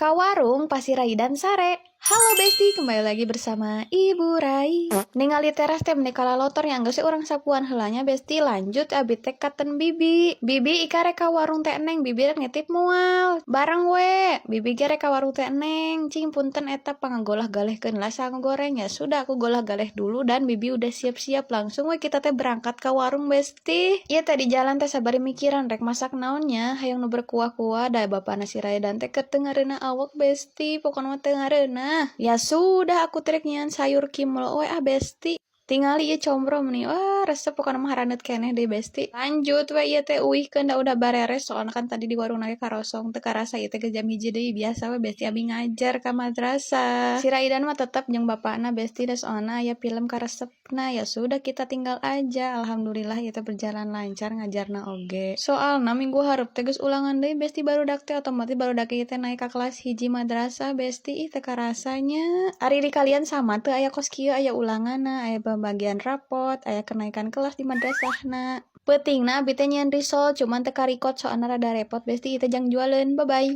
Ka warung pas si Raidan sare. Halo Besti, kembali lagi bersama Ibu Rai. Ningali teras teh meni kalalotor yang geus urang sapuan heula nya, Besti. Lanjut abi teh katen Bibi. Bibi, Ika rek ka warung Teh Neng, Bibi rek nitip moal? Bareng we. Bibi ge rek ka warung Teh Neng. Cing, punten eta pangagolah galehkeun lah sangu goreng. Ya sudah, aku golah galeh dulu dan Bibi udah siap-siap, langsung we kita teh berangkat ke warung, Besti. Ieu teh di jalan teh sabari mikiran rek masak naonnya, hayang nu berkuah-kuah da bapana si Raidan teh keur teu ngareunah awak, Besti, pokona mah teu ngareunah. Ya sudah, aku teh rek nyieun sayur kimlo we ah, Besti. Tingali ieu combro meni wah resep, pokona mah haraneut keneh deui, Besti. Lanjut we ieu teh uihkeun da udah bareres, soalna kan tadi di warung ge karosong. Teu karasa ieu teh geus jam 1 deui, biasa we, Besti, abi ngajar ka madrasah. Si Raidan mah tetep jeung bapakna, Besti, da soalna aya film karesepna. Ya sudah, kita tinggal aja. Alhamdulillah ieu teh berjalan lancar ngajarna oge. Soalna minggu hareup teh geus ulangan deui, Besti, barudak teh otomatis barudak ieu teh naik ka kelas 1 madrasah, Besti. Ih, teu karasanya. Ari di kalian sama teu, aya kos kieu, aya ulanganna, aya pembagian rapot, aya kenaikan kelas di madrasahna? Peutingna abi teh nyieun risol, cuman teu karikot soalna rada repot, Besti. Ieu teh jang jualeun. Bye bye.